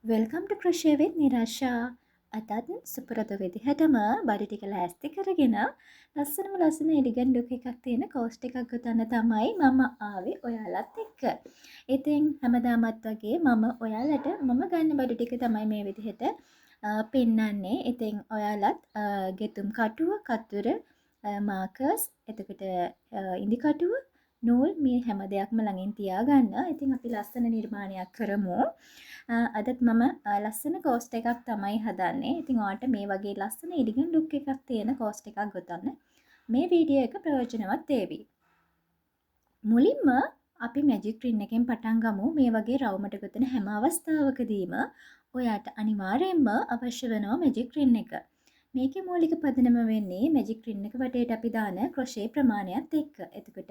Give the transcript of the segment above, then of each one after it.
Welcome to crochet with Nirasha. අදත් සුපුරුදු විදිහටම බඩු ටික ලෑස්ති කරගෙන ලස්සනම ලස්සන එලිගන්ට් ලුක් එකක් තියෙන කෝස්ට් එකක් ගොතන්න තමයි මම ආවේ ඔයාලත් එක්ක. ඉතින් හැමදාමත් වගේ මම ඔයාලට මම ගන්න බඩු ටික තමයි මේ විදිහට පෙන්නන්නේ. ඉතින් ඔයාලත් ගෙතුම් කටුව, කතුර, මාකර්ස්, එතකොට ඉඳි කටුව, නූල් මේ හැම දෙයක්ම ළඟින් තියාගන්න. ඉතින් අපි ලස්සන නිර්මාණයක් කරමු. අදත් මම ලස්සන කෝස්ට් එකක් තමයි හදන්නේ. ඉතින් ඔයාලට මේ වගේ ලස්සන එලිගන්ට් ලුක් එකක් තියෙන කෝස්ට් එකක් ගොතන්න මේ වීඩියෝ එක ප්‍රයෝජනවත් වේවි. මුලින්ම අපි මැජික් රින් එකෙන් පටන් ගමු. මේ වගේ රවුමට ගොතන හැම අවස්ථාවකදීම ඔයාට අනිවාර්යයෙන්ම අවශ්‍ය වෙනවා මැජික් රින් එක. මේකේ මූලික පදනම වෙන්නේ මැජික් රින් එක වටේට අපි දාන ක්‍රොෂේ ප්‍රමාණයත් එක්ක. එතකොට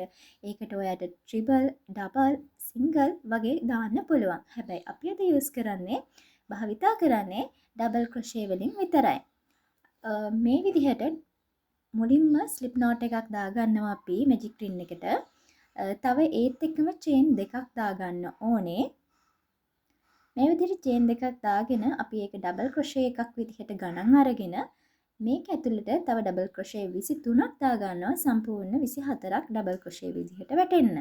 ඒකට ඔයාට ට්‍රිබල්, ඩබල්, සිංගල් වගේ දාන්න පුළුවන්. හැබැයි අපි අද යූස් කරන්නේ, භාවිතා කරන්නේ ඩබල් ක්‍රොෂේ වලින් විතරයි. මේ විදිහට මුලින්ම ස්ලිප් නෝට් එකක් දාගන්නවා අපි මැජික් රින් එකට. තව ඒත් එක්කම චේන් දෙකක් දාගන්න ඕනේ. මේ විදිහට චේන් දෙකක් දාගෙන අපි ඒක ඩබල් ක්‍රොෂේ එකක් විදිහට ගණන් අරගෙන මේක ඇතුළට තව ඩබල් ක්‍රොෂේ 23ක් දාගන්නවා, සම්පූර්ණ 24ක් ඩබල් ක්‍රොෂේ විදිහට වැටෙන්න.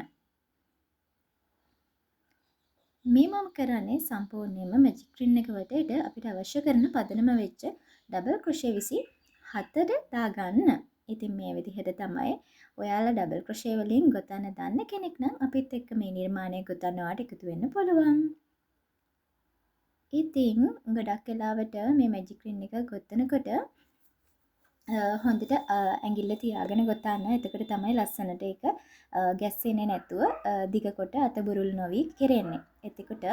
මේ මම කරන්නේ සම්පූර්ණයෙන්ම මැජික් රින් එක වටේට අපිට අවශ්‍ය කරන පදනම වෙච්ච ඩබල් ක්‍රොෂේ 24 දාගන්න. ඉතින් මේ විදිහට තමයි ඔයාලා ඩබල් ක්‍රොෂේ වලින් ගොතන්න දන්න කෙනෙක් නම් අපිත් එක්ක මේ නිර්මාණය ගොතන්න ඔයාට එකතු වෙන්න පුළුවන්. ඉතින් ගොඩක් වෙලාවට මේ මැජික් රින් එක ගොතනකොට හොඳට ඇඟිල්ල තියාගෙන ගොතන්න. එතකොට තමයි ලස්සනට ඒක ගැස්සෙන්නේ නැතුව දිග කොට අත බුරුල් නොවි කෙරෙන්නේ. එතකොට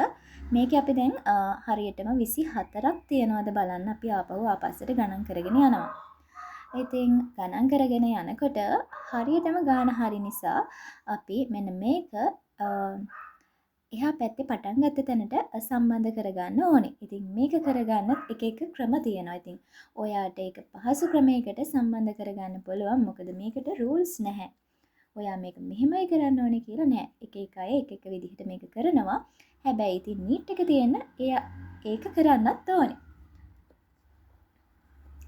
මේකේ අපි දැන් හරියටම 24ක් තියනවද බලන්න අපි ආපහු ආපස්සට ගණන් කරගෙන යනවා. ඉතින් ගණන් කරගෙන යනකොට හරියටම ගාන හරි නිසා අපි මෙන්න මේක එහා පැත්තේ පටන් ගත්ත තැනට සම්බන්ධ කරගන්න ඕනේ. ඉතින් මේක කරගන්නත් එක එක ක්‍රම තියෙනවා. ඉතින් ඔයාට ඒක පහසු ක්‍රමයකට සම්බන්ධ කරගන්න පුළුවන්. මොකද මේකට රූල්ස් නැහැ. ඔයා මේක මෙහෙමයි කරන්න ඕනේ කියලා නෑ. එක එක අය එක එක විදිහට මේක කරනවා. හැබැයි ඉතින් නීට් එක තියෙන ඒක කරන්නත් ඕනේ.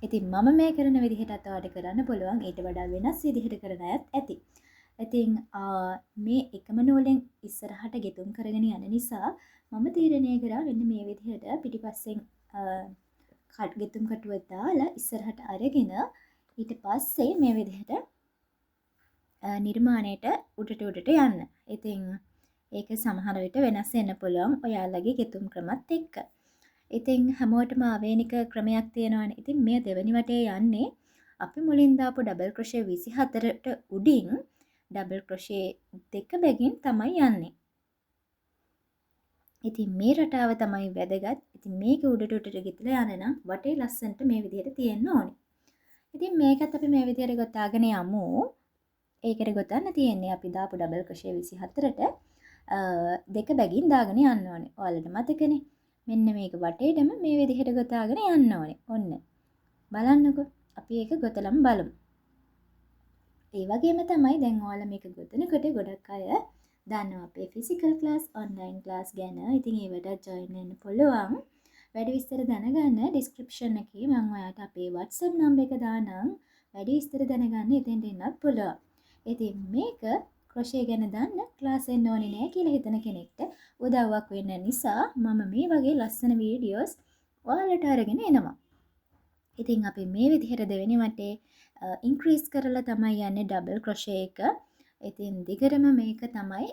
ඉතින් මම මේ කරන විදිහටත් ඔයාට කරන්න පුළුවන්. ඊට වඩා වෙනස් විදිහට කරන අයත් ඇති. ඉතින් මේ එකම නූලෙන් ඉස්සරහට ගෙතුම් කරගෙන යන නිසා මම තීරණය කරා මෙන්න මේ විදිහට පිටිපස්සෙන් ගෙතුම් කටුව දාලා ඉස්සරහට අරගෙන ඊට පස්සේ මේ විදිහට නිර්මාණයට උඩට උඩට යන්න. ඉතින් ඒක සමහර විට වෙනස් වෙන්න පුළුවන් ඔයාලගේ ගෙතුම් ක්‍රමත් එක්ක. ඉතින් හැමෝටම ආවේනික ක්‍රමයක් තියෙනවානේ. ඉතින් මේ දෙවෙනි වටේ යන්නේ අපි මුලින් දාපු ඩබල් ක්‍රොෂේ 24ට උඩින් ඩබල් ක්‍රොෂේ දෙක බැගින් තමයි යන්නේ. ඉතින් මේ රටාව තමයි වැදගත්. ඉතින් මේක උඩට උඩට ගෙතලා යන නම් වටේ ලස්සනට මේ විදිහට තියෙන්න ඕනේ. ඉතින් මේකත් අපි මේ විදිහට ගොතාගෙන යමු. ඒකට ගොතන්න තියෙන්නේ අපි දාපු ඩබල් ක්‍රොෂේ 24ට දෙක බැගින් දාගෙන යන්න ඕනේ. ඔයාලට මතකනේ. මෙන්න මේක වටේටම මේ විදිහට ගොතාගෙන යන්න ඕනේ. ඔන්න බලන්නකෝ. අපි ඒක ගොතලම බලමු. ඒ වගේම තමයි දැන් ඔයාලා මේක ගොතනකොට ගොඩක් අය දන්නවා අපේ ෆිසිකල් ක්ලාස්, ඔන්ලයින් ක්ලාස් ගැන. ඉතින් ඒවටත් ජොයින් වෙන්න පුළුවන්. වැඩි විස්තර දැනගන්න ඩිස්ක්‍රිප්ෂන් එකේ මම ඔයාලට අපේ WhatsApp number එක දානම්. වැඩි විස්තර දැනගන්න එතෙන්ට එන්නත් පුළුවන්. ඉතින් මේක ක්‍රොෂේ ගැන දන්න ක්ලාස් එන්න ඕනේ නෑ කියලා හිතන කෙනෙක්ට උදව්වක් වෙන්න නිසා මම මේ වගේ ලස්සන වීඩියෝස් ඔයාලට අරගෙන එනවා. ඉතින් අපි මේ විදිහට දෙවෙනි වටේ ඉන්ක්‍රීස් කරලා තමයි යන්නේ ඩබල් ක්‍රොෂේ එක. ඉතින් දිගටම මේක තමයි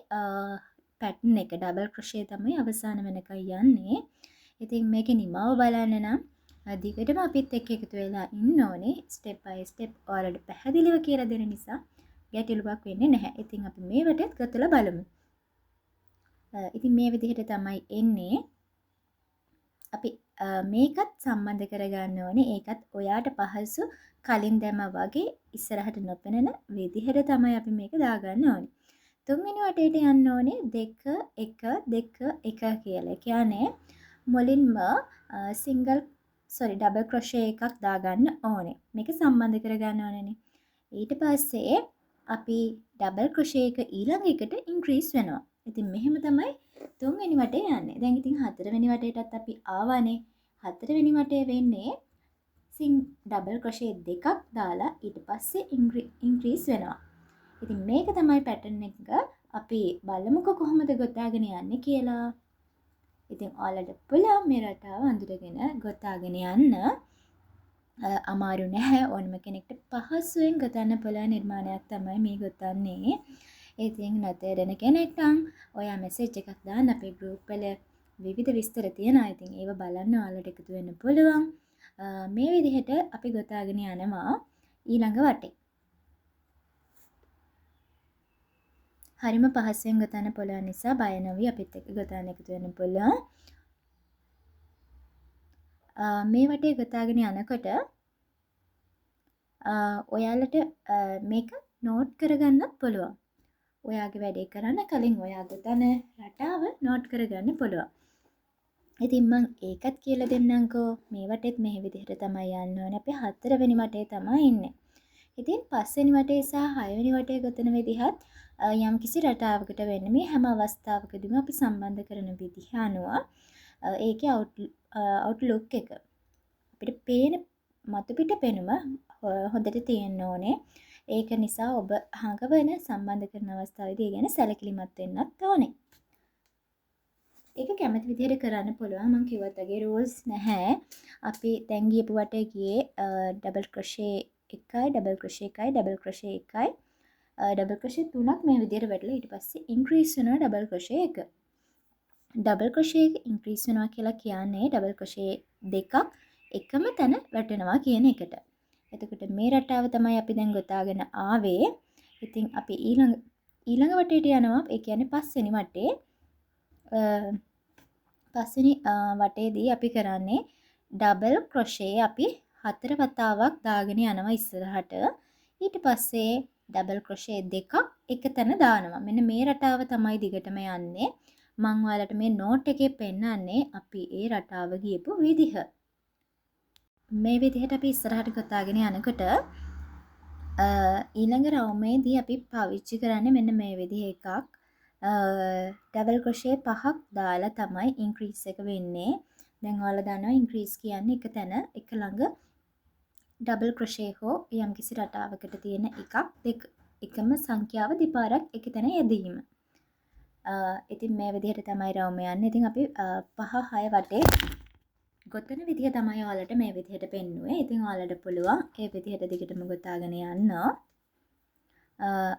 පැටර්න් එක. ඩබල් ක්‍රොෂේ තමයි අවසාන වෙනකන් යන්නේ. ඉතින් මේකේ නිමාව බලන්න නම් දිගටම අපිත් එක්ක එකතු වෙලා ඉන්න ඕනේ. ස්ටෙප් බයි ස්ටෙප් ඔයාලට පැහැදිලිව කියලා දෙන නිසා ගැටලුවක් වෙන්නේ නැහැ. ඉතින් අපි මේ වටේත් ගතලා බලමු. ඉතින් මේ විදිහට තමයි එන්නේ. අපි මේකත් සම්බන්ධ කරගන්න ඕනේ. ඒකත් ඔයාට පහසු කලින් දැම්ම වගේ ඉස්සරහට නොපෙනෙන විදිහට තමයි අපි මේක දාගන්න ඕනේ. තුන්වෙනි වටේට යන්න ඕනේ 2 1 2 1 කියලා. ඒ කියන්නේ මුලින්ම ඩබල් ක්‍රොෂේ එකක් දාගන්න ඕනේ. මේක සම්බන්ධ කරගන්න ඕනේනේ. ඊට පස්සේ අපි ඩබල් ක්‍රොෂේ එක ඊළඟ එකට ඉන්ක්‍රීස් වෙනවා. ඉතින් මෙහෙම තමයි තුන්වෙනි වටේ යන්නේ. දැන් ඉතින් හතරවෙනි වටේටත් අපි ආවානේ. හතරවෙනි වටේ වෙන්නේ ඩබල් ක්‍රොෂේ දෙකක් දාලා ඊට පස්සේ ඉන්ක්‍රීස් වෙනවා. ඉතින් මේක තමයි පැටර්න් එක. අපි බලමුකෝ කොහොමද ගොතාගෙන යන්නේ කියලා. ඉතින් ඔයාලට පුළුවන් මේ රටාව අඳුරගෙන ගොතාගෙන යන්න. අමාරු නැහැ. ඕනම කෙනෙක්ට පහසුවෙන් ගොතන්න පුළුවන් නිර්මාණයක් තමයි මේ ගොතන්නේ. ඉතින් නොතේරෙන කෙනෙක් නම් ඔයා මැසේජ් එකක් දාන්න. අපේ ගෲප් වල විවිධ විස්තර තියෙනවා. ඉතින් ඒව බලන්න ඔයාලට එකතු වෙන්න පුළුවන්. මේ විදිහට අපි ගොතාගෙන යනවා ඊළඟ වටේ. හරිම පහසුවෙන් ගොතන්න පුළුවන් නිසා බය නොවී අපිත් එක්ක ගොතන්න එකතු වෙන්න පුළුවන්. මේ වටේ ගොතාගෙන යනකොට ඔයාලට මේක නෝට් කරගන්නත් පුළුවන්. ඔයාගේ වැඩේ කරන්න කලින් ඔයා ගොතන රටාව නෝට් කරගන්න පුළුවන්. ඉතින් මං ඒකත් කියලා දෙන්නම්කෝ. මේ වටේත් මේ විදිහට තමයි යන්න ඕනේ. අපි හතරවෙනි වටේ තමයි ඉන්නේ. ඉතින් පස්වෙනි වටේ සහ හයවෙනි වටේ ගොතන විදිහත් යම් කිසි රටාවකට වෙන්නේ මේ හැම අවස්ථාවකදීම අපි සම්බන්ධ කරන විදිහ අනුව ඒකේ අවුට්ලුක් එක අපිට පේන මතු පිට පෙනුම හොඳට තියෙන්න ඕනේ. ඒක නිසා ඔබ හඟවන සම්බන්ධ කරන අවස්ථාවේදී ඒ ගැන සැලකිලිමත් වෙන්නත් ඕනේ. ඒක කැමති විදිහට කරන්න පුළුවන්. මං කිව්වත් වගේ රූල්ස් නැහැ. අපි දැන් ගියපු වටේ ගියේ ඩබල් ක්‍රොෂේ එකයි, ඩබල් ක්‍රොෂේ එකයි, ඩබල් ක්‍රොෂේ එකයි, ඩබල් ක්‍රොෂේ තුනක් මේ විදිහට වැටලා ඊට පස්සේ ඉන්ක්‍රීස් වෙනවා ඩබල් ක්‍රොෂේ එක. ඩබල් ක්‍රොෂේ එක ඉන්ක්‍රීස් වෙනවා කියලා කියන්නේ ඩබල් ක්‍රොෂේ දෙකක් එකම තැන වැටෙනවා කියන එකට. එතකොට මේ රටාව තමයි අපි දැන් ගොතාගෙන ආවේ. ඉතින් අපි ඊළඟ වටේට යනවා. ඒ කියන්නේ පස්වෙනි වටේ. පස්වෙනි වටේදී අපි කරන්නේ ඩබල් ක්‍රොෂේ අපි 4 වතාවක් දාගෙන යනවා ඉස්සරහට. ඊට පස්සේ ඩබල් ක්‍රොෂේ දෙකක් එක තැන දානවා. මෙන්න මේ රටාව තමයි දිගටම යන්නේ. මං ඔයාලට මේ නෝට් එකේ පෙන්නන්නේ අපි ඒ රටාව ගියපු විදිහ. මේ විදිහට අපි ඉස්සරහට ගොතාගෙන යනකොට ඊළඟ රවුමේදී අපි පාවිච්චි කරන්නේ මෙන්න මේ විදිහ එකක්. ඩබල් ක්‍රොෂේ පහක් දාලා තමයි ඉන්ක්‍රීස් එක වෙන්නේ. දැන් ඔයාලා දන්නවා ඉන්ක්‍රීස් කියන්නේ එක තැන එක ළඟ ඩබල් ක්‍රොෂේ හෝ යම්කිසි රටාවකට තියෙන එකක් දෙක එකම සංඛ්‍යාව දෙපාරක් එක තැන යෙදීම. ඉතින් මේ විදිහට තමයි රවුම යන්නේ. ඉතින් අපි 5 6 වටේ ගොතන විදිහ තමයි ඔයාලට මේ විදිහට පෙන්නුවේ. ඉතින් ඔයාලට පුළුවන් ඒ විදිහට දිගටම ගොතාගෙන යන්න.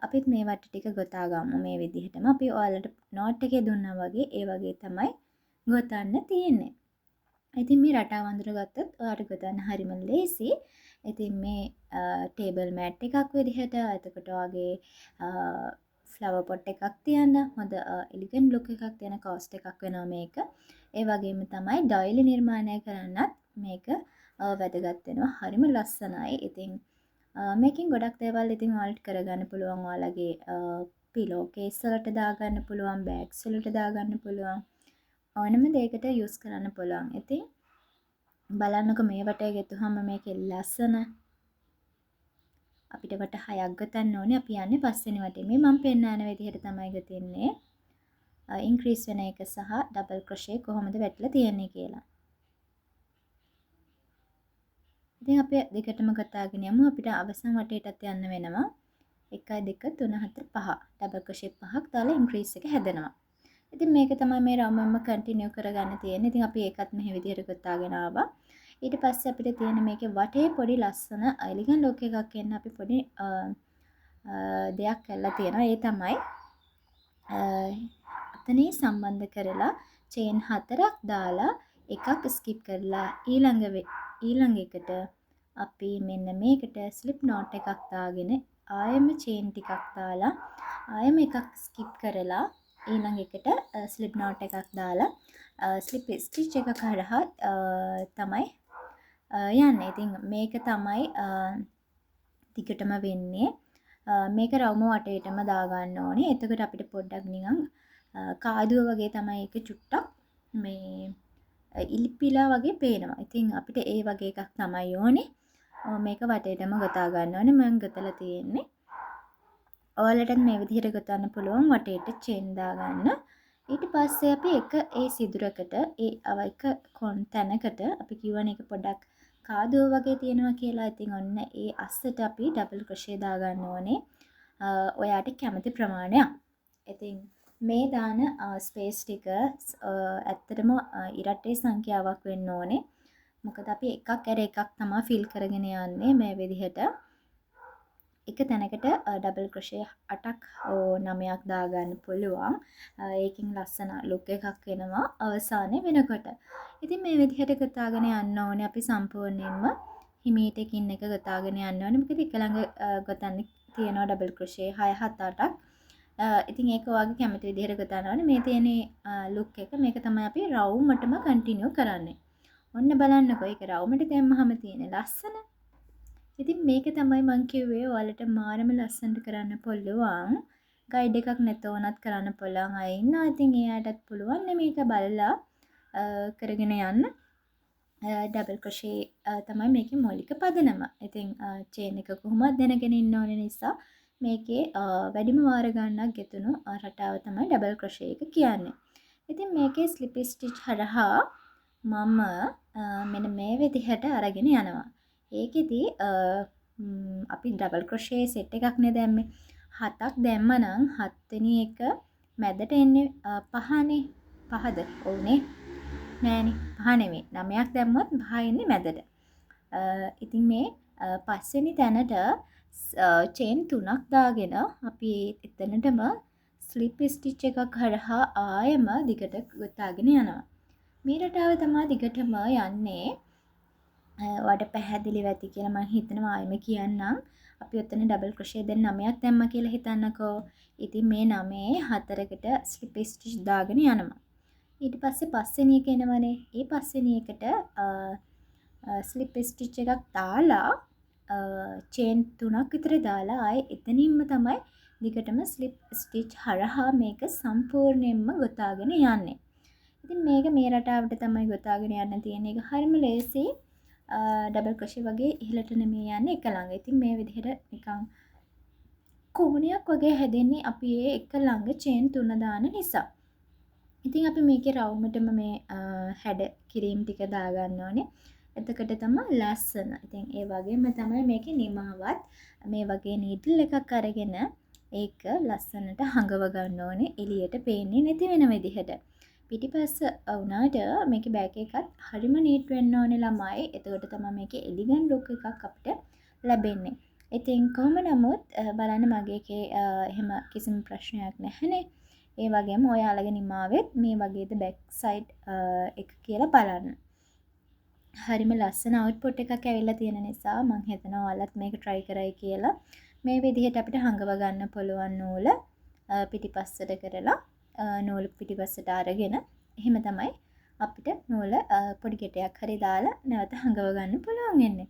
අපිත් මේ වට ටික ගොතා ගමු මේ විදිහටම. අපි ඔයාලට නෝට් එකේ දුන්නා වගේ ඒ වගේ තමයි ගොතන්න තියෙන්නේ. ඉතින් මේ රටාව අඳුරගත්තොත් ඔයාලට ගොතන්න හරිම ලේසි. ඉතින් මේ ටේබල් මැට් එකක් විදිහට, එතකොට ඔයාගේ ෆ්ලවර් පොට් එකක් තියන්න හොඳ එලිගන්ට් ලුක් එකක් තියෙන කෝස්ට් එකක් වෙනවා මේක. ඒ වගේම තමයි ඩොයිලි නිර්මාණය කරන්නත් මේක වැදගත් වෙනවා. හරිම ලස්සනයි. ඉතින් මේකෙන් ගොඩක් දේවල් ඉතින් ඔයාලට කරගන්න පුළුවන්. ඔයාලගේ පිලෝ කේස් වලට දාගන්න පුළුවන්, බෑග්ස් වලට දාගන්න පුළුවන්. ඕනම දෙයකට යූස් කරන්න පුළුවන්. ඉතින් බලන්නකෝ මේ වටේ ගෙතුහම මේකේ ලස්සන. අපිට වට 6ක් ගොතන්න ඕනේ. අපි යන්නේ පස්වෙනි වටේ. මේ මම පෙන්වන විදිහට තමයි ගොතින්නේ. ඉන්ක්‍රීස් වෙන එක සහ ඩබල් ක්‍රොෂේ කොහොමද වැටලා තියෙන්නේ කියලා. ඉතින් අපි දෙකටම ගොතාගෙන යමු. අපිට අවසන් වටේටත් යන්න වෙනවා. 1 2 3 4 5 ඩබල් ක්‍රොෂේ පහක් දාලා ඉන්ක්‍රීස් එක හැදෙනවා. ඉතින් මේක තමයි මේ රවුමම කන්ටිනියු කරගන්න තියෙන්නේ. ඉතින් අපි ඒකත් මෙහෙ විදිහට ගොතාගෙන ආවා. ඊට පස්සේ අපිට තියෙන මේකේ වටේ පොඩි ලස්සන එලිගන් ලුක් එකක් එන්න අපි පොඩි දෙයක් කරලා තියෙනවා. ඒ තමයි අතනේ සම්බන්ධ කරලා චේන් 4ක් දාලා එකක් ස්කිප් කරලා ඊළඟ එකට අපි මෙන්න මේකට ස්ලිප් නෝට් එකක් දාගෙන ආයෙම චේන් ටිකක් දාලා ආයෙම එකක් ස්කිප් කරලා ඊළඟ එකට ස්ලිප් නෝට් එකක් දාලා ස්ලිප් ස්ටිච් එක හරහා තමයි යන්නේ. ඉතින් මේක තමයි දිගටම වෙන්නේ. මේක රවුම වටේටම දාගන්න ඕනේ. එතකොට අපිට පොඩ්ඩක් නිකන් කාදුව වගේ තමයි ඒක චුට්ටක් මේ ඉලිපිලා වගේ පේනවා. ඉතින් අපිට ඒ වගේ එකක් තමයි ඕනේ. මේක වටේටම ගොතා ගන්න ඕනේ. මම ගොතලා තියෙන්නේ. ඔයාලටත් මේ විදිහට ගොතන්න පුළුවන් වටේට චේන් දාගන්න. ඊට පස්සේ අපි එක ඒ සිදුරකට ඒ එක කොන් තැනකට අපි කියවන එක පොඩක් කාදුව වගේ තියෙනවා කියලා. ඉතින් ඔන්න ඒ අස්සට අපි ඩබල් ක්‍රොෂේ දාගන්න ඕනේ. ඔයාට කැමති ප්‍රමාණයක්. ඉතින් මේ දාන ස්පේස් ටික ඇත්තටම ඉරට්ටේ සංඛ්‍යාවක් වෙන්න ඕනේ. මොකද අපි එකක් ඇර එකක් තමා ෆිල් කරගෙන යන්නේ මේ විදිහට. එක තැනකට ඩබල් ක්‍රොෂේ 8ක් හෝ 9ක් දාගන්න පුළුවන්. ඒකෙන් ලස්සන ලුක් එකක් එනවා අවසානයේ වෙනකොට. ඉතින් මේ විදිහට ගොතාගෙන යන්න ඕනේ අපි සම්පූර්ණයෙන්ම හිමීට එකින් එක ගොතාගෙන යන්න ඕනේ. මොකද එක ළඟ ගොතන්න තියෙනවා ඩබල් ක්‍රොෂේ 6 7 8ක්. ඉතින් ඒක ඔයාගේ කැමති විදිහට ගොතන්න ඕනේ. මේ තියෙන ලුක් එක මේක තමයි අපි රවුමටම කන්ටිනියු කරන්නේ. ඔන්න බලන්නකෝ ඒක රවුමට දැම්මහම තියෙන ලස්සන. ඉතින් මේක තමයි මං කිව්වේ ඔයාලට මාරම ලස්සනට කරන්න පුළුවන්. ගයිඩ් එකක් නැතුව වුණත් කරන්න පුළුවන් අය ඉන්නවා. ඉතින් ඒ අයටත් පුළුවන් නේ මේක බලලා කරගෙන යන්න. ඩබල් ක්‍රොෂේ තමයි මේකේ මූලික පදනම. ඉතින් චේන් එක කොහොමද දැනගෙන ඉන්න ඕන නිසා මේකේ වැඩිම වාර ගණනක් ගෙතුණු රටාව තමයි ඩබල් ක්‍රොෂේ එක කියන්නේ. ඉතින් මේකේ ස්ලිප් ස්ටිච් හරහා මම මෙන්න මේ විදිහට අරගෙන යනවා. ඒකෙදි අපි ඩබල් ක්‍රොෂේ සෙට් එකක් නේ දැම්මේ. 7ක් දැම්ම නම් 7 වෙනි එක මැදට එන්නේ 5නේ. 5ද? ඔව්නේ. නෑනේ. 5 නෙමෙයි. 9ක් දැම්මොත් 5 එන්නේ මැදට. ඉතින් මේ පස්වෙනි තැනට චේන් 3ක් දාගෙන අපි එතනටම ස්ලිප් ස්ටිච් එකක් හරහා ආයෙම දිගට ගොතාගෙන යනවා. මේ රටාව තමයි දිගටම යන්නේ. ඔයාලට පැහැදිලිව ඇති කියලා මං හිතනවා. ආයෙම කියන්නම්. අපි ඔතන ඩබල් ක්‍රොෂේ දැන් 9ක් දැම්මා කියලා හිතන්නකෝ. ඉතින් මේ 9 4කට ස්ලිප් ස්ටිච් දාගෙන යනවා. ඊට පස්සේ පස්වෙනි එක එනවනේ. ඒ පස්වෙනි එකට ස්ලිප් ස්ටිච් එකක් දාලා චේන් 3ක් විතර දාලා ආයෙ එතනින්ම තමයි දිගටම ස්ලිප් ස්ටිච් හරහා මේක සම්පූර්ණයෙන්ම ගොතාගෙන යන්නේ. ඉතින් මේක මේ රටාවට තමයි ගොතාගෙන යන්න තියෙන්නේ. ඒක හරිම ලේසි. ඩබල් ක්‍රොෂේ වගේ ඉහළට නෙමෙයි යන්නේ එක ළඟ. ඉතින් මේ විදිහට නිකන් කෝණයක් වගේ හැදෙන්නේ අපි ඒ එක ළඟ චේන් 3 දාන නිසා. ඉතින් අපි මේකේ රවුමටම මේ හැඩ කිරීම ටික දාගන්න ඕනේ. එතකොට තමයි ලස්සන. ඉතින් ඒ වගේම තමයි මේකේ නිමාවත් මේ වගේ නීඩල් එකක් අරගෙන ඒක ලස්සනට හඟව ගන්න ඕනේ එළියට පේන්නේ නැති වෙන විදිහට. පිටිපස්ස වුණාට මේකේ බෑක් එකත් හරිම නීට් වෙන්න ඕනේ ළමයි. එතකොට තමයි මේකේ එලිගන්ට් ලුක් එකක් අපිට ලැබෙන්නේ. ඉතින් කොහොම නමුත් බලන්න මගේ එකේ එහෙම කිසිම ප්‍රශ්නයක් නැහැනේ. ඒ වගේම ඔයාලගේ නිමාවෙත් මේ වගේද බෑක් සයිඩ් එක කියලා බලන්න. හරිම ලස්සන අවුට්පුට් එකක් ඇවිල්ලා තියෙන නිසා මං හිතනවා ඔයාලත් මේක try කරයි කියලා. මේ විදිහට අපිට හංගව ගන්න පුළුවන් නූල පිටිපස්සට කරලා නූල පිටිපස්සට අරගෙන එහෙම තමයි අපිට නූල පොඩි ගැටයක් හරි දාලා නැවත හංගව ගන්න පුළුවන් වෙන්නේ.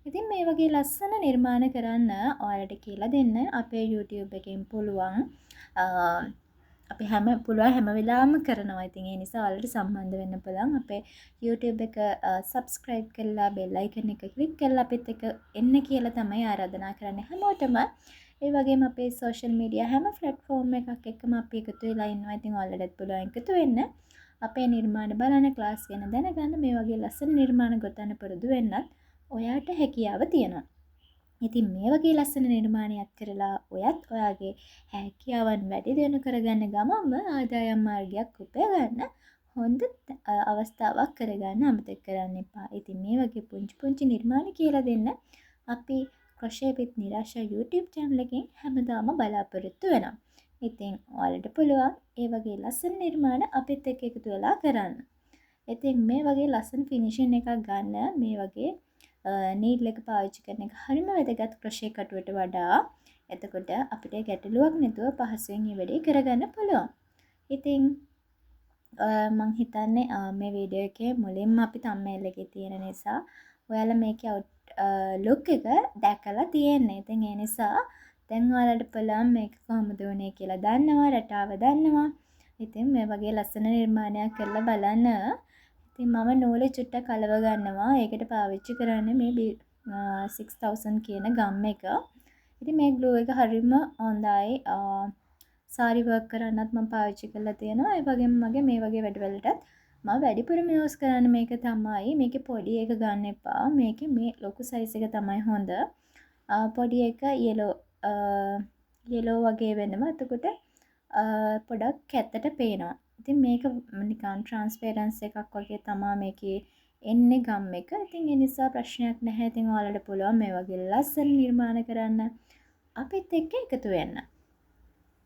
ඉතින් මේ වගේ ලස්සන නිර්මාණ කරන්න ඔයාලට කියලා දෙන්න අපේ YouTube එකෙන් පුළුවන්. අපි පුළුවන් හැම වෙලාවම කරනවා. ඉතින් ඒ නිසා ඔයාලට සම්බන්ධ වෙන්න පුළුවන්. අපේ YouTube එක සබ්ස්ක්‍රයිබ් කරලා බෙල් අයිකන් එක ක්ලික් කරලා අපිත් එක්ක එන්න කියලා තමයි ආරාධනා කරන්නේ හැමෝටම. ඒ වගේම අපේ සෝෂල් මීඩියා හැම ප්ලැට්ෆෝම් එකක් එක්කම අපි එකතු වෙලා ඉන්නවා. ඉතින් ඔයාලටත් පුළුවන් එකතු වෙන්න. අපේ නිර්මාණ බලන ක්ලාස් ගැන දැනගන්න මේ වගේ ලස්සන නිර්මාණ ගොතන්න පුරුදු වෙන්නත් ඔයාට හැකියාව තියෙනවා. ඉතින් මේ වගේ ලස්සන නිර්මාණයක් කරලා ඔයත් ඔයාගේ හැකියාවන් වැඩි දියුණු කරගන්න ගමන්ම ආදායම් මාර්ගයක් උපය ගන්න හොඳ අවස්ථාවක් කරගන්න අමතක කරන්න එපා. ඉතින් මේ වගේ පුංචි පුංචි නිර්මාණ කියලා දෙන්න අපි Crochet with Nirasha YouTube channel එකෙන් හැමදාම බලාපොරොත්තු වෙනවා. ඉතින් ඔයාලට පුළුවන් ඒ වගේ ලස්සන නිර්මාණ අපිත් එක්ක එකතු වෙලා කරන්න. ඉතින් මේ වගේ ලස්සන ෆිනිෂින් එකක් ගන්න මේ වගේ නීඩල් එක පාවිච්චි කරන එක හරිම වැදගත් ක්‍රොෂේ කටුවට වඩා. එතකොට අපිට ගැටලුවක් නැතුව පහසුවෙන් මේ වැඩේ කරගන්න පුළුවන්. ඉතින් මං හිතන්නේ මේ වීඩියෝ එකේ මුලින්ම අපි තම්නේල් එකේ තියෙන නිසා ඔයාලා මේකේ ලුක් එක දැකලා තියෙන්නේ. ඉතින් ඒ නිසා දැන් ඔයාලට පුළුවන් මේක කොහොමද වුනේ කියලා දන්නවා, රටාව දන්නවා. ඉතින් මේ වගේ ලස්සන නිර්මාණයක් කරලා බලන්න. ඉතින් මම නූල චුට්ටක් අලව ගන්නවා. ඒකට පාවිච්චි කරන්නේ මේ 6000 කියන ගම් එක. ඉතින් මේ ග්ලූ එක හරිම හොඳයි. සාරි වර්ක් කරන්නත් මම පාවිච්චි කරලා තියෙනවා. ඒ වගේම මගේ මේ වගේ වැඩවලටත් මම වැඩිපුරම යූස් කරන්නේ මේක තමයි. මේකේ පොඩි එක ගන්න එපා. මේකේ මේ ලොකු සයිස් එක තමයි හොඳ. පොඩි එක යෙලෝ යෙලෝ වගේ වෙනවා. එතකොට පොඩක් කැතට පේනවා. ඉතින් මේක නිකන් ට්‍රාන්ස්පේරන්ස් එකක් වගේ තමා මේකේ එන්නේ ගම් එක. ඉතින් ඒ නිසා ප්‍රශ්නයක් නැහැ. ඉතින් ඔයාලට පුළුවන් මේ වගේ ලස්සන නිර්මාණ කරන්න අපිත් එක්ක එකතු වෙන්න.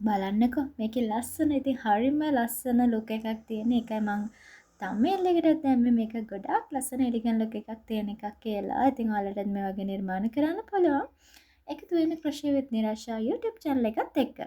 බලන්නකෝ මේකේ ලස්සන, ඉතින් හරිම ලස්සන ලුක් එකක් තියෙන. ඒකයි මං තම්නේල් එකටත් දැම්මේ මේක ගොඩාක් ලස්සන එලිගන්ට් ලුක් එකක් තියෙන එකක් කියලා. ඉතින් ඔයාලටත් මේ වගේ නිර්මාණ කරන්න පුළුවන්. එකතු වෙන්න ක්‍රොෂේ විත් නිරාෂා YouTube channel එකත් එක්ක.